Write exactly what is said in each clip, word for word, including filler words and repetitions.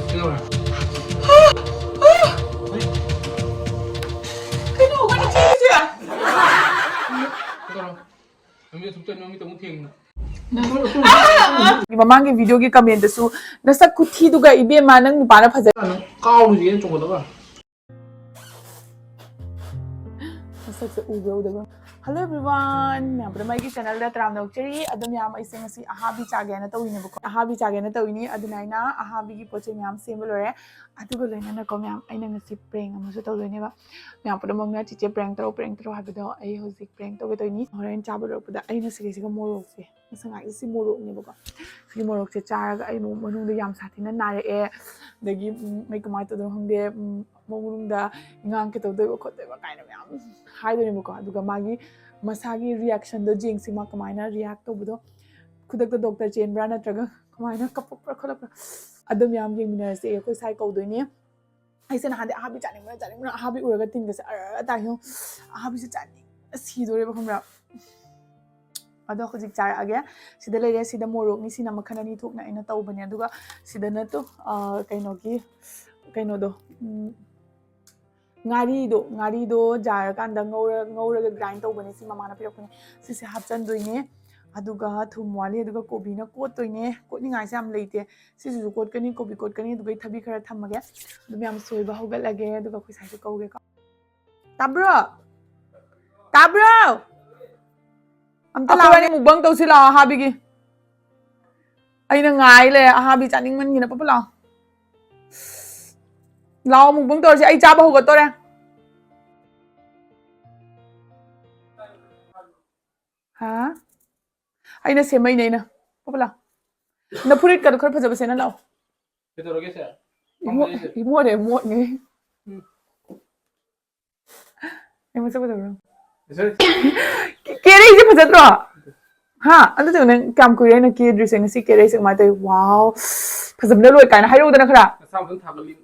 ꯀꯩꯗꯧꯔꯦ? ꯀꯩꯅꯣ, ꯀꯩꯅꯣ ꯆꯦꯁꯦ? ꯀꯩꯗꯧꯔꯦ? ꯂꯝꯕꯤꯗ ꯊꯣꯛꯆꯠꯅꯤ, ꯃꯃꯤꯠꯇ ꯑꯃꯨꯛ ꯊꯦꯡꯅ꯫ ꯃꯃꯥꯡꯒꯤ videoꯒꯤ commentꯇꯁꯨ, "ꯅꯁꯛ ꯈꯨꯊꯤꯗꯨꯒ ꯏꯕꯦꯝꯃ, ꯅꯪ ꯅꯨꯄꯥꯅ ꯐꯖꯩ"꯫ ꯅꯪ ꯀꯥꯎꯔꯨꯁꯦꯅ ꯆꯣꯡꯒꯗꯕ꯫ ꯃꯁꯛꯁꯦ ꯎꯕ꯭ꯔꯥ ꯎꯗꯕ꯭ꯔꯥ? Hello everyone, ꯃꯌꯥꯝ ꯄꯨꯝꯅꯃꯛ ꯑꯩꯒꯤ channelꯗ ꯇꯔꯥꯝꯅ ꯑꯣꯛꯆꯔꯤ꯫ ꯑꯗꯣ ꯃꯌꯥꯝ, ꯑꯩꯁꯦ ꯉꯁꯤ ꯑꯍꯥꯕꯤ ꯆꯥꯒꯦꯅ ꯇꯧꯔꯤꯅꯦꯕꯀꯣ꯫ ꯑꯍꯥꯕꯤ ꯆꯥꯒꯦꯅ ꯇꯧꯔꯤꯅꯤ, ꯑꯗꯨꯅ ꯑꯩꯅ ꯑꯍꯥꯕꯤꯒꯤ ꯄꯣꯠ ꯆꯩ ꯃꯌꯥꯝ ꯁꯦꯝꯕ ꯂꯣꯏꯔꯦ꯫ ꯑꯗꯨꯒ ꯂꯣꯏꯅꯅꯀꯣ ꯃꯌꯥꯝ, ꯑꯩꯅ ꯉꯁꯤ prank ꯑꯃꯁꯨ ꯇꯧꯗꯣꯏꯅꯦꯕ꯫ ꯃꯌꯥꯝ ꯄꯨꯝꯅꯃꯛꯅ "ꯆꯤꯆꯦ, prank ꯇꯧꯔꯣ, prank ꯇꯧꯔꯣ" ꯍꯥꯏꯕꯗꯣ, ꯑꯩ ꯍꯧꯖꯤꯛ prank ꯇꯧꯒꯦ ꯇꯧꯔꯤꯅꯤ꯫ ꯍꯣꯔꯦꯟ ꯆꯥꯕ ꯂꯣꯏꯔꯛꯄꯗ ꯑꯩꯅ ꯁꯤꯒꯤꯁꯤꯒ ꯃꯣꯔꯣꯛꯁꯦ, ꯉꯁꯥꯏꯒꯤ ꯁꯤ ꯃꯣꯔꯣꯛꯅꯦꯕꯀꯣ꯫ ꯁꯤ ꯃꯣꯔꯣꯛꯁꯦ ꯆꯥꯔꯒ ꯑꯩ ꯑꯃꯨꯛ ꯃꯅꯨꯡꯗ ꯌꯥꯝ ꯁꯥꯊꯤꯅ ꯅꯥꯔꯛꯑꯦ, ꯑꯗꯒꯤ, ꯎꯝ, ꯑꯩ ꯀꯃꯥꯏꯅ ꯇꯧꯗꯣꯏꯅꯣ ꯈꯪꯗꯦ, ꯎꯝ, ꯃꯅꯨꯡꯗ ꯏꯉꯥꯡ ꯀꯩꯇꯧꯗꯣꯏꯕ ꯈꯣꯠꯇꯣꯏꯕ ꯀꯥꯏꯅ ꯃꯌꯥꯝ ꯍꯥꯏꯗꯣꯏꯅꯦꯕꯀꯣ꯫ ꯑꯗꯨꯒ ꯃꯥꯒꯤ ꯃꯁꯥꯒꯤ reactionꯗꯣ ꯌꯦꯡꯁꯤ, ꯃꯥ ꯀꯃꯥꯏꯅ react ꯇꯧꯕꯗꯣ, ꯈꯨꯗꯛꯇ doctor ꯆꯦꯟꯕ꯭ꯔꯥ ꯅꯠꯇ꯭ꯔꯒ ꯀꯃꯥꯏꯅ ꯀꯞꯄꯛꯄ꯭ꯔꯥ ꯈꯣꯠꯂꯛꯄ꯭ꯔꯥ, ꯑꯗꯨ ꯃꯌꯥꯝ ꯌꯦꯡꯃꯤꯟꯅꯔꯁꯦ꯫ ꯑꯩꯈꯣꯏ ꯁꯥꯏ ꯀꯧꯗꯣꯏꯅꯦ꯫ ꯑꯩꯁꯦ ꯅꯍꯥꯟꯗꯤ ꯑꯍꯥꯕꯤ ꯆꯥꯅꯤꯡꯕꯅ, ꯆꯥꯅꯤꯡꯕꯅ, ꯑꯍꯥꯕꯤ ꯎꯔꯒ ꯇꯤꯟꯒꯁꯦ ꯑꯔ ꯇꯥꯏꯉꯣ꯫ ꯑꯍꯥꯕꯤꯁꯦ ꯆꯥꯅꯤꯡꯕꯅ ꯁꯤꯗꯣꯔꯦꯕ, ꯈꯪꯕ꯭ꯔꯥ? ꯑꯗꯣ ꯍꯧꯖꯤꯛ ꯆꯥꯔꯛꯑꯒꯦ꯫ ꯁꯤꯗ ꯂꯩꯔꯦ, ꯁꯤꯗ ꯃꯣꯔꯣꯛꯅꯤ, ꯁꯤꯅ ꯃꯈꯜ ꯑꯅꯤ ꯊꯣꯛꯅ ꯑꯩꯅ ꯇꯧꯕꯅꯦ꯫ ꯑꯗꯨꯒ ꯁꯤꯗꯅ ꯇꯨ, ꯑ, ꯀꯩꯅꯣꯒꯤ, ꯀꯩꯅꯣꯗꯣ, ꯎꯝ, ꯉꯥꯔꯤꯗꯣ, ꯉꯥꯔꯤꯗꯣ ꯖꯥꯔꯀꯥꯟꯗ ꯉꯧꯔ-, ꯉꯧꯔꯒ grind ꯇꯧꯕꯅꯦ꯫ ꯁꯤ ꯃꯃꯥꯅ ꯄꯤꯔꯛꯄꯅꯦ꯫ ꯁꯤꯁꯦ ꯍꯥꯞꯆꯟꯗꯣꯏꯅꯦ꯫ ꯑꯗꯨꯒ ꯊꯨꯝ ꯋꯥꯠꯂꯤ, ꯑꯗꯨꯒ ꯀꯣꯕꯤꯅ ꯀꯣꯠꯇꯣꯏꯅꯦ꯫ ꯀꯣꯠꯅꯤꯡꯉꯥꯏꯁꯦ ꯌꯥꯝ ꯂꯩꯇꯦ꯫ ꯁꯤꯁꯤꯁꯨ ꯀꯣꯠꯀꯅꯤ, ꯀꯣꯕꯤ ꯀꯣꯠꯀꯅꯤ, ꯑꯗꯨꯒ ꯑꯩ ꯊꯕꯤ ꯈꯔ ꯊꯝꯃꯒꯦ꯫ ꯑꯗꯨ ꯃꯌꯥꯝ ꯁꯣꯏꯕ ꯍꯧꯒꯠꯂꯒꯦ, ꯑꯗꯨꯒ ꯑꯩꯈꯣꯏ ꯁꯥꯏꯁꯦ ꯀꯧꯒꯦꯀꯣ꯫ ꯇꯥꯕ꯭ꯔꯣ? ꯇꯥꯕ꯭ꯔꯣ? ꯑꯝꯇ ꯑꯩꯈꯣꯏ ꯂꯥꯛꯑꯣꯅꯦ꯫ ꯃꯨꯛꯕꯥꯡ ꯇꯧꯁꯤ ꯂꯥꯛꯑꯣ, ꯍꯥꯕꯤꯒꯤ꯫ ꯑꯩꯅ ꯉꯥꯏ ꯂꯩꯔꯦ, ꯑꯍꯥꯕꯤ ꯆꯥꯅꯤꯡꯃꯟꯒꯤꯅ꯫ ꯄꯄ ꯂꯥꯛꯑꯣ꯫ ꯂꯥꯛꯑꯣ, ꯃꯨꯛꯕꯥꯡ ꯇꯧꯔꯁꯤ, ꯑꯩ ꯆꯥꯕ ꯍꯧꯒꯠꯇꯣꯔꯦ꯫ ꯍꯥ? ꯑꯩꯅ ꯁꯦꯝꯃꯩꯅꯦ, ꯑꯩꯅ꯫ ꯄꯄ ꯂꯥꯛꯑꯣ꯫ ꯅ ꯐꯨꯔꯤꯠꯀꯗꯣ ꯈꯔ ꯐꯖꯕ ꯁꯦꯠꯅ ꯂꯥꯛꯑꯣ꯫ ꯀꯩꯗꯧꯔꯒꯦ ꯁꯦ? ꯏꯃꯣ-, ꯐꯝꯕꯅꯦ ꯑꯩꯁꯦ꯫ ꯏꯃꯣꯠꯅꯦ, ꯃꯣꯠꯅꯦ꯫ ꯎꯝ꯫ ꯑꯩ ꯃꯁꯛ ꯐꯖꯕ꯭ꯔꯣ? ꯐꯖꯩ꯫ ꯀꯦ-, ꯀꯦꯔꯛꯏꯁꯦ ꯐꯖꯗ꯭ꯔꯣ? ꯍꯥ? ꯑꯗꯨꯗꯣ ꯅꯪ ꯀꯌꯥꯝ ꯀꯨꯏꯔꯦ ꯑꯩꯅ ꯀꯦꯗ꯭ꯔꯤꯁꯦ? ꯉꯁꯤ ꯀꯦꯔꯛꯏꯁꯦ ꯀꯃꯥꯏꯅ ꯇꯧꯋꯤ? Wow! ꯐꯖꯕꯅ ꯂꯣꯏ ꯀꯥꯏꯅ ꯍꯥꯏꯔꯛꯎꯗꯅ ꯈꯔ꯫ ꯅꯁꯥ ꯃꯊꯟ ꯊꯥꯒꯠꯂꯤ꯫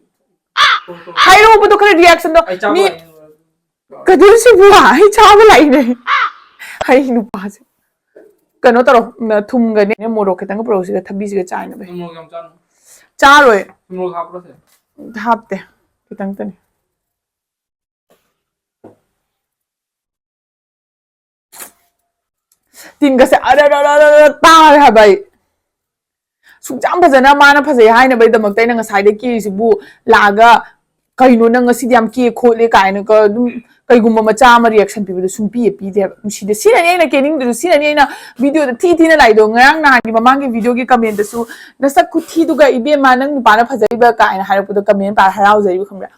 ꯍꯥꯏꯔꯛꯑꯣꯕꯗꯣ ꯈꯔ reactionꯗꯣ꯫ ꯑꯩ ꯆꯥꯕ ꯃꯤ ꯂꯥꯛꯏꯅꯦ꯫ ꯀꯩꯗꯧꯔꯤꯁꯤꯕꯨ? ꯑꯩ ꯆꯥꯕ ꯂꯥꯛꯏꯅꯦ꯫ ꯑꯩ ꯅꯨꯄꯥꯁꯦ ꯀꯩꯅꯣ ꯇꯧꯔꯣ, ꯎꯝ, ꯊꯨꯝꯒꯅꯦ, ꯃꯣꯔꯣꯛ ꯈꯤꯇꯪꯒ ꯄꯨꯔꯛꯎꯁꯤꯒ, ꯊꯕꯤꯁꯤꯒ ꯆꯥꯏꯅꯕ꯫ ꯊꯨꯝ ꯃꯣꯔꯣꯛ ꯌꯥꯝ ꯆꯥꯅꯨ꯫ ꯆꯥꯔꯣꯏ꯫ ꯊꯨꯝ ꯃꯣꯔꯣꯛ ꯍꯥꯞꯄ꯭ꯔꯣ ꯁꯦ? ꯍꯥꯞꯇꯦ, ꯈꯤꯇꯪꯇꯅꯤ꯫ ꯇꯤꯟꯒꯁꯦ ꯑꯔ ꯑꯔ ꯑꯔ ꯑꯔ ꯇꯥꯔꯦ ꯍꯥꯏꯕ ꯑꯩ꯫ ꯁꯨꯛꯌꯥꯝ ꯐꯖꯅ ꯃꯥꯅ ꯐꯖꯩ ꯍꯥꯏꯅꯕꯒꯤꯗꯃꯛꯇ ꯑꯩꯅ ꯉꯁꯥꯏꯗꯩ ꯀꯦꯔꯤꯁꯤꯕꯨ ꯂꯥꯛꯑꯒ, "ꯀꯩꯅꯣ ꯅꯪ ꯉꯁꯤꯗꯤ ꯌꯥꯝ ꯀꯦ ꯈꯣꯠꯂꯦ" ꯀꯥꯏꯅꯒ ꯑꯗꯨꯝ ꯀꯩꯒꯨꯝꯕ ꯃꯆꯥ ꯑꯃ reaction ꯄꯤꯕꯗꯣ ꯁꯨꯡꯄꯤ ꯍꯦꯛ ꯄꯤꯗꯦ ꯍꯥꯏꯕ꯫ ꯅꯨꯡꯁꯤꯗꯦ꯫ ꯁꯤꯅꯅꯤ ꯑꯩꯅ ꯀꯦꯅꯤꯡꯗ꯭ꯔꯤꯁꯨ, ꯁꯤꯅꯅꯤ ꯑꯩꯅ videoꯗ ꯊꯤ ꯊꯤꯅ ꯂꯥꯛꯏꯗꯣ꯫ ꯉꯔꯥꯡ ꯅꯍꯥꯟꯒꯤ ꯃꯃꯥꯡꯒꯤ videoꯒꯤ commentꯇꯁꯨ, "ꯅꯁꯛ ꯈꯨꯊꯤꯗꯨꯒ ꯏꯕꯦꯝꯃ ꯅꯪ ꯅꯨꯄꯥꯅ ꯐꯖꯔꯤꯕ" ꯀꯥꯏꯅ ꯍꯥꯏꯔꯛꯄꯗꯣ comment ꯄꯥꯔ ꯍꯔꯥꯎꯖꯔꯤꯕ ꯈꯪꯕ꯭ꯔꯥ?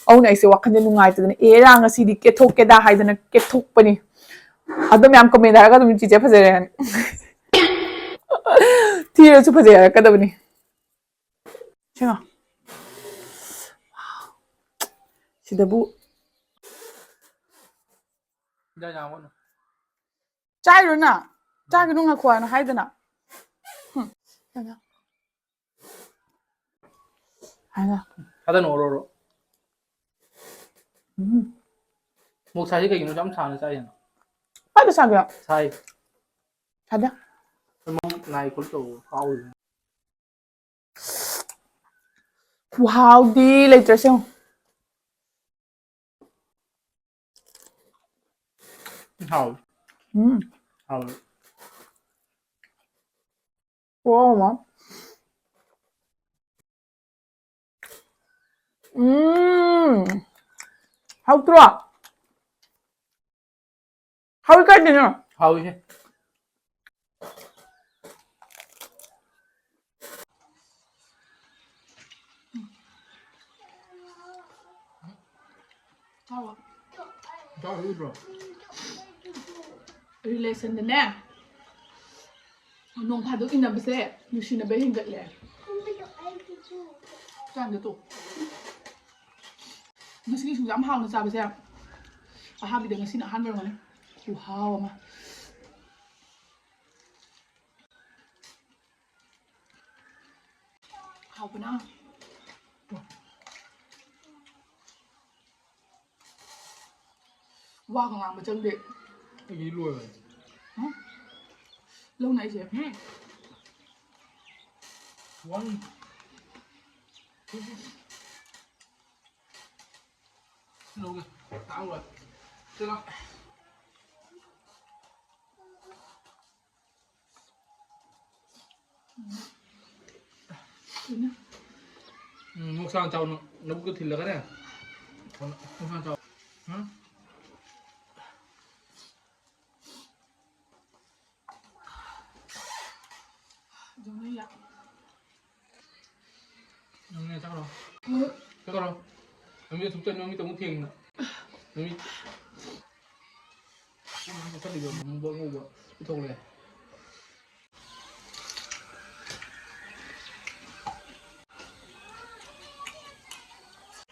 ꯑꯗꯨꯅ ꯑꯩꯁꯦ ꯋꯥꯈꯜꯁꯦ ꯅꯨꯡꯉꯥꯏꯇꯗꯅ, "ꯑꯦꯔꯥ ꯉꯁꯤꯗꯤ ꯀꯦꯊꯣꯛꯀꯦꯗꯥ" ꯍꯥꯏꯗꯅ ꯀꯦꯊꯣꯛꯄꯅꯤ꯫ ꯑꯗꯣ ꯃꯌꯥꯝ comment ꯍꯥꯏꯔꯒ ꯑꯗꯨꯝ ꯆꯤꯆꯦ ꯐꯖꯔꯦ ꯍꯥꯏꯅ꯫ ꯊꯤꯔꯁꯨ ꯐꯖꯩ ꯍꯥꯏꯔꯛꯀꯗꯕꯅꯤ꯫ ꯁꯦꯡꯉꯣ꯫ ꯁꯤꯗꯕꯨ꯫ ꯏꯟꯖꯥꯡ ꯌꯥꯝꯒꯅꯨ꯫ ꯆꯥꯏꯔꯣ ꯅꯪ? ꯆꯥꯒꯅꯨ ꯉꯥꯏꯈꯣ ꯍꯥꯏꯅ ꯍꯥꯏꯗꯅ꯫ ꯍꯨꯝ꯫ ꯍꯥꯏꯅ꯫ ꯊꯥꯗꯅ ꯑꯣꯔꯣꯔꯣ꯫ ꯎꯝ꯫ ꯃꯣꯛ ꯁꯥꯏꯁꯦ ꯀꯩꯒꯤꯅꯣ ꯌꯥꯝ ꯁꯥꯡꯅ ꯆꯥꯏꯁꯤꯅ? ꯀꯥꯏꯗ ꯁꯥꯒꯦ? ꯁꯥꯏ꯫ ꯁꯥꯗꯦ꯫ ꯃꯣꯛ ꯅꯥꯏ ꯈꯣꯠꯂꯤ ꯇꯧꯕ ꯐꯥꯎꯔꯤꯁꯦ꯫ ꯈꯨꯍꯥꯎꯗꯤ ꯂꯩꯇ꯭ꯔꯦ ꯁꯦ꯫ ꯍꯥꯎ꯫ ꯎꯝ꯫ ꯍꯥꯎ꯫ ꯈꯨꯍꯥꯎ ꯑꯃ꯫ ꯎꯝ꯫ ꯍꯥꯎꯇ꯭ꯔꯣ? ꯍꯥꯎꯏ ꯀꯥꯏꯗꯩꯅꯣ? ꯍꯥꯎꯏꯍꯦ꯫ ꯆꯥꯎ꯫ ꯆꯥꯎ, ꯎꯗ꯭ꯔꯣ? Relationꯗꯅꯦ, ꯅꯣꯡ ꯐꯥꯗꯣꯛ ꯏꯟꯅꯕꯁꯦ ꯅꯨꯡꯁꯤꯅꯕ ꯍꯦꯟꯒꯠꯂꯦ꯫ ꯆꯥꯡꯗ ꯇꯣ꯫ ꯉꯁꯤꯒꯤ ꯁꯤꯡꯖꯨ ꯌꯥꯝ ꯍꯥꯎꯅ ꯆꯥꯕꯁꯦ ꯑꯍꯥꯕꯤꯗ ꯉꯁꯤꯅ ꯑꯍꯥꯟꯕ ꯑꯣꯏꯔꯝꯒꯅꯤ꯫ ꯈꯨꯍꯥꯎ ꯑꯃ꯫ ꯍꯥꯎꯕꯅ꯫ ꯋꯥꯒ ꯉꯥꯡꯕ ꯆꯪꯗꯦ꯫ ꯑꯩꯒꯤꯗꯤ ꯂꯣꯏꯔꯦ꯫ ꯍꯥ? ꯂꯧꯅ ꯑꯩꯁꯦ꯫ ꯎꯝ꯫ ꯋꯥꯟ꯫ ꯂꯧꯒꯦ꯫ ꯇꯥꯡ ꯂꯣꯏ꯫ ꯁꯤ ꯂꯥꯎ꯫ ꯎꯝ, ꯃꯣꯛꯁꯥꯡ ꯆꯥꯎꯅ ꯂꯧꯕꯨꯛꯇ ꯊꯤꯜꯂꯒꯅꯦ꯫ ꯃꯣꯛꯁꯥꯡ ꯆꯥꯎ꯫ ꯎꯝ? ꯅꯪꯅꯦ ꯆꯠꯈ꯭ꯔꯣ꯫ ꯆꯠꯈ꯭ꯔꯣ꯫ ꯂꯝꯕꯤꯗ ꯊꯨꯞꯆꯟ ꯃꯃꯤꯠꯇ ꯑꯃꯨꯛ ꯊꯦꯡꯅ꯫ ꯃꯃꯤꯠ꯫ ꯅꯪ ꯆꯠꯈ꯭ꯔꯤꯗꯣ ꯑꯃꯨꯕ ꯑꯉꯧꯕ ꯄꯨꯊꯣꯛꯂꯦ꯫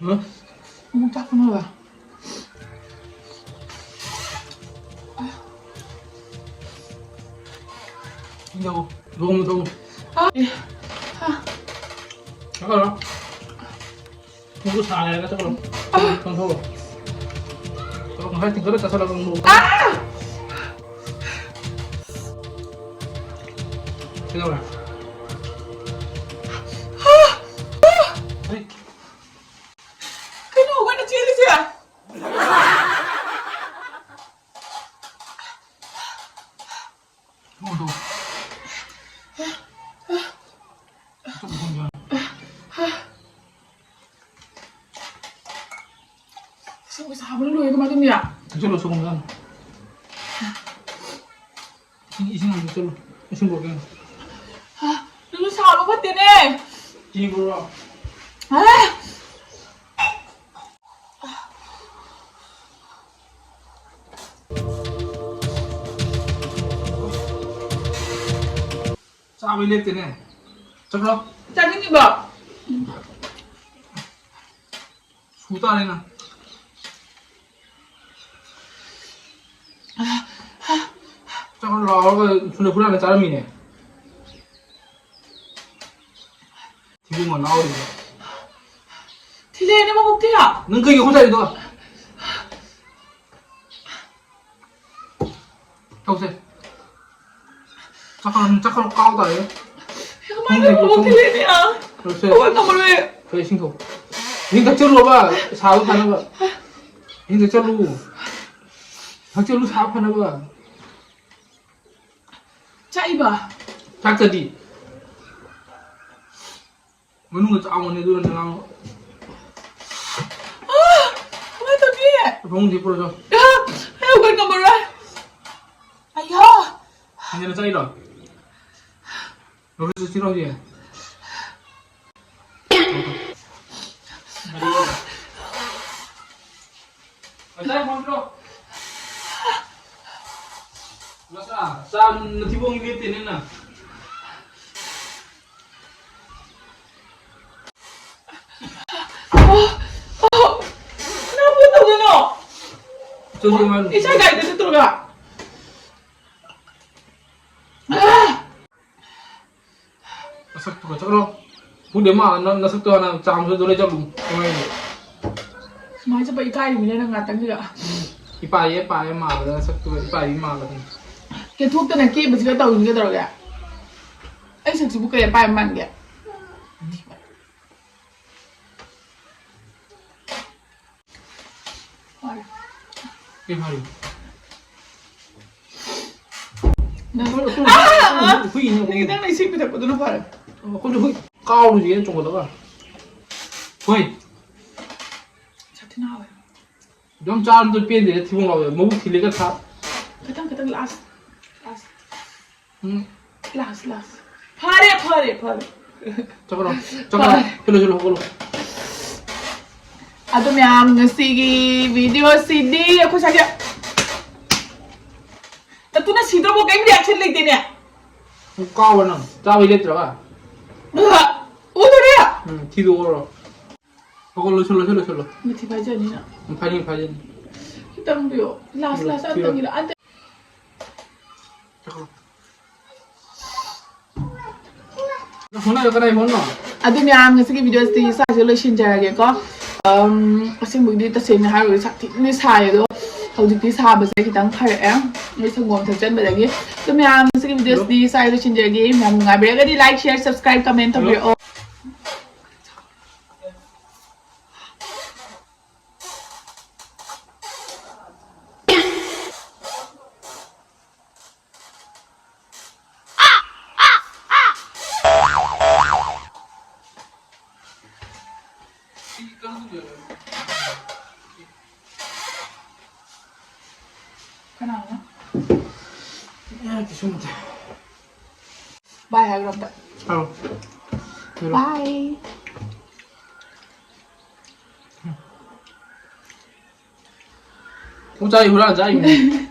ꯍ? ꯑꯃꯨꯛ ꯆꯥꯛ ꯊꯣꯡꯉꯕ? ꯏꯟꯖꯧ, ꯂꯣꯡ ꯇꯧ꯫ ꯆꯠꯈ꯭ꯔꯣ꯫ ꯃꯈꯨꯠ ꯁꯥꯔꯦ ꯍꯥꯏꯔꯒ ꯆꯠꯈ꯭ꯔꯣ꯫ ꯆꯪꯊꯣꯛꯑꯣ꯫ ꯆꯠꯂꯣ, ꯉꯁꯥꯏ ꯇꯤꯡꯈꯠꯂ ꯆꯥꯁꯜꯂꯒ ꯑꯃꯨꯛ꯫ ꯀꯩꯗꯧꯔꯦ? ꯍꯩ꯫ ꯀꯩꯅꯣ ꯑꯩꯈꯣꯏꯅ ꯆꯦꯜꯂꯤꯁꯦ? ꯊꯣꯡ ꯊꯣꯡ꯫ ꯏꯁꯤꯡ ꯁꯥꯕꯅ ꯂꯣꯏꯔꯦ, ꯀꯃꯥꯏꯅ ꯇꯧꯅꯤ? ꯊꯛꯆꯜꯂꯣ, ꯁꯪꯒꯣꯝ ꯆꯥꯅ꯫ ꯏꯁꯤꯡ, ꯏꯁꯤꯡ ꯍꯥꯟꯅ ꯊꯛꯆꯜꯂꯣ꯫ ꯏꯁꯤꯡ ꯄꯨꯔꯛꯀꯦ꯫ ꯍꯥ? ꯅꯪꯁꯨ ꯁꯥꯕ ꯐꯠꯇꯦꯅꯦ꯫ ꯏꯁꯤꯡ ꯄꯨꯔꯛꯑꯣ꯫ ꯍꯥ? ꯆꯥꯕꯩ ꯂꯦꯞꯇꯦꯅꯦ꯫ ꯆꯠꯈ꯭ꯔꯣ꯫ ꯆꯥꯅꯤꯡꯉꯤꯕꯣ? ꯁꯨ ꯇꯥꯔꯦ ꯅꯪ꯫ ꯆꯠꯈ꯭ꯔꯣ ꯂꯥꯎꯔꯒ ꯁꯨꯅ ꯍꯨꯔꯥꯟꯂ ꯆꯥꯔꯝꯃꯤꯅꯦ꯫ ꯊꯤꯕꯣꯡ ꯉꯥꯎꯔꯤꯕ꯫ ꯊꯤꯜꯂꯛꯑꯦꯅꯦ ꯃꯕꯨꯛꯇꯤ꯫ ꯅꯪ ꯀꯩꯒꯤ ꯍꯨꯔꯥꯟꯂꯤꯗꯣ? ꯇꯧꯁꯦ꯫ ꯆꯥꯛꯈꯠꯂꯣ, ꯆꯥꯛꯈꯠꯂꯣ, ꯀꯥꯎ ꯇꯥꯔꯦ꯫ ꯀꯃꯥꯏꯅ ꯇꯧꯕ ꯊꯤꯜꯂꯤꯅꯦ? ꯇꯧꯁꯦ꯫ ꯍꯧꯒꯠ ꯉꯝꯃꯔꯣꯏ꯫ ꯀꯩ ꯏꯁꯤꯡ ꯊꯛꯑꯣ꯫ ꯏꯁꯤꯡ ꯊꯛꯆꯜꯂꯣꯕ, ꯁꯥꯕ ꯐꯅꯕ꯫ ꯏꯁꯤꯡ ꯊꯛꯆꯜꯂꯨ꯫ ꯊꯛꯆꯜꯂꯨ, ꯁꯥꯕ ꯐꯅꯕ꯫ ꯆꯥꯛꯏꯕ? ꯆꯥꯛꯇꯗꯤ꯫ ꯃꯅꯨꯡꯗ ꯆꯥꯎꯕꯅꯦ ꯑꯗꯨꯒ ꯅꯅꯥꯎ꯫ ꯑꯥ! ꯀꯃꯥꯏ ꯇꯧꯅꯤ? ꯐꯃꯨꯡꯗꯤ ꯄꯨꯔꯁꯨ꯫ ꯑꯥ! ꯑꯩ ꯍꯧꯒꯠ ꯉꯝꯃꯔꯣꯏ꯫ ꯑꯌꯥ! ꯍꯦꯟꯖꯟꯅ ꯆꯥꯏꯔꯣ? ꯂꯧꯊꯣꯛ ꯆꯠꯁꯤꯔꯣ ꯍꯧꯖꯤꯛ? ꯉꯁꯥꯏ ꯐꯣꯟ ꯄꯤꯔꯛꯑꯣ꯫ ꯃꯆꯥ, ꯆꯥ ꯅꯊꯤꯕꯣꯡ ꯂꯦꯞꯇꯦꯅꯦ ꯅꯪ꯫ ꯅꯪ ꯐꯣꯟ ꯇꯧꯗꯣꯏꯅꯣ? ꯆꯠꯁꯤ ꯃꯥ꯫ ꯏꯁꯥ ꯒꯥꯔꯤꯗ ꯆꯠꯇ꯭ꯔꯣꯒ? ꯅꯁꯛꯇꯨꯒ ꯆꯠꯈ꯭ꯔꯣ꯫ ꯄꯨꯡꯗꯤ ꯃꯥ ꯅ-, ꯅꯁꯛꯇꯣ ꯍꯥꯟꯅ ꯆꯥꯝꯃꯁꯨ ꯑꯗꯨ ꯂꯩ ꯆꯠꯂꯨ꯫ ꯀꯃꯥꯏꯅ? ꯁꯨꯃꯥꯏꯅ ꯆꯠꯄ ꯏꯀꯥꯏꯔꯤꯃꯤꯅꯦ ꯅꯪ ꯉꯥꯛꯇꯪꯁꯤꯗ꯫ ꯏꯄꯥꯌꯦ, ꯏꯄꯥꯌꯦ ꯃꯥꯜꯂꯗꯅ ꯁꯛꯇꯨꯒ ꯏꯄꯥꯌꯦ ꯃꯥꯜꯂꯗꯅ꯫ ꯀꯦꯊꯣꯛꯇꯅ ꯀꯦꯕꯁꯤꯒ ꯇꯧꯔꯤꯁꯤ ꯀꯩꯗꯧꯔꯒꯦ? ꯑꯩ ꯁꯛꯁꯤꯕꯨ ꯀꯩ ꯑꯄꯥꯏꯕ ꯃꯥꯟꯒꯦ? ꯐꯔꯦ꯫ ꯀꯩ ꯐꯔꯤꯕ? ꯅꯪ ꯑꯩꯈꯣꯏ, ꯑꯩꯈꯣꯏ, ꯑꯥ! ꯑꯩꯈꯣꯏ, ꯑꯩꯈꯣꯏ ꯏꯅꯦ ꯅꯪꯒꯤ ꯑꯩꯈꯣꯏ꯫ ꯅꯪꯅ ꯏꯁꯤꯡ ꯄꯤꯊꯛꯄꯗꯨꯅ ꯐꯔꯦ꯫ ꯑꯩꯈꯣꯏꯁꯨ ꯍꯨꯏ ꯀꯥꯎꯔꯨꯁꯦꯅ ꯆꯣꯡꯈꯠꯂꯒ꯫ ꯍꯣꯏ꯫ ꯁꯥꯊꯤꯅ ꯍꯥꯎꯋꯦ꯫ ꯑꯗꯨꯝ ꯆꯥꯕꯗ ꯄꯦꯟꯗꯦ, ꯊꯤꯕꯣꯡ ꯂꯥꯎꯋꯦ꯫ ꯃꯕꯨꯛ ꯊꯤꯜꯂꯦꯒ ꯊꯥ-꯫ ꯈꯤꯇꯪ, ꯈꯤꯇꯪ, last, last꯫ ꯎꯝ꯫ Last, last꯫ ꯐꯔꯦ, ꯐꯔꯦ, ꯐꯔꯦ꯫ ꯆꯠꯈ꯭ꯔꯣ, ꯆꯠꯈ꯭ꯔꯣ꯫ ꯐꯔꯦ꯫ ꯆꯠꯂꯣ, ꯆꯠꯂꯣ, ꯍꯧꯒꯠꯂꯣ꯫ ꯑꯗꯣ ꯃꯌꯥꯝ, ꯉꯁꯤꯒꯤ video ꯁꯤꯗꯤ ꯑꯩꯈꯣꯏ ꯁ꯭ꯋꯥꯏꯗ꯫ ꯅꯠꯇꯨꯅ ꯁꯤꯗ꯭ꯔꯕꯣ? ꯀꯩꯝ reaction ꯂꯩꯇꯦꯅꯦ꯫ ꯀꯥꯎꯕ ꯅꯪ, ꯆꯥꯕꯩ ꯂꯦꯞꯇ꯭ꯔꯕ? ꯑ, ꯎꯗꯔꯦ? ꯎꯝ, ꯊꯤꯗꯣꯛꯑꯣꯔꯣ? ꯍꯧꯒꯠꯂꯣ, ꯂꯣꯏꯁꯜꯂꯣ, ꯂꯣꯏꯁꯜꯂꯣ, ꯂꯣꯏꯁꯜꯂꯣ꯫ ꯃꯊꯤ ꯐꯥꯏꯖꯅꯤꯅ꯫ ꯎꯝ, ꯐꯥꯏꯖꯅꯤ, ꯐꯥꯏꯖꯅꯤ꯫ ꯈꯤꯇꯪ ꯄꯤꯌꯣ꯫ Last, ꯎꯝ, last, ꯄꯤꯌꯣ꯫ ꯑꯝꯇꯪꯒꯤꯗ, ꯑꯝꯇ꯫ ꯆꯠꯈ꯭ꯔꯣ꯫ ꯐꯣꯟ ꯂꯥꯛꯑꯦ, ꯀꯅꯥꯏ ꯐꯣꯟꯅꯣ? ꯑꯗꯨ ꯃꯌꯥꯝ, ꯉꯁꯤꯒꯤ video ꯁꯤꯗꯤ ꯁ꯭ꯋꯥꯏꯁꯤꯗ ꯂꯣꯏꯁꯤꯟꯖꯔꯒꯦꯀꯣ꯫ ꯑꯝ, ꯑꯁꯦꯡꯕꯒꯤꯗꯤ ꯇꯁꯦꯡꯅ ꯍꯥꯏꯔꯨꯔꯗꯤ ꯁꯥꯊꯤꯅ ꯁꯥꯏ, ꯑꯗꯣ ꯍꯧꯖꯤꯛꯇꯤ ꯁꯥꯕꯁꯦ ꯈꯤꯇꯪ ꯐꯔꯛꯑꯦ꯫ ꯁꯪꯒꯣꯝ ꯊꯛꯆꯟꯕꯗꯒꯤ꯫ ꯑꯗꯨ ꯃꯌꯥꯝ, ꯁꯤꯒꯤ ꯚꯤꯗꯤꯑꯣꯁꯤꯗꯤ ꯁ꯭ꯋꯥꯏꯗ ꯂꯣꯏꯁꯤꯟꯖꯔꯒꯦ꯫ ꯃꯌꯥꯝ ꯅꯨꯡꯉꯥꯏꯕꯤꯔꯒꯗꯤ like, share, subscribe, comment ꯇꯧꯕꯤꯔꯛꯑꯣ꯫ ꯀꯅꯥꯅꯣ? ꯑꯦ, ꯀꯩꯁꯨ ꯅꯠꯇꯦ꯫ ꯕꯥꯏ ꯍꯥꯏꯈ꯭ꯔꯣ ꯑꯝꯇ꯫ ꯍꯥꯏꯔꯣ꯫ ꯕꯥꯏ꯫ ꯄꯨꯡ ꯆꯥꯔꯤ ꯍꯨꯔꯥꯟ ꯆꯥꯔꯤꯅꯦ꯫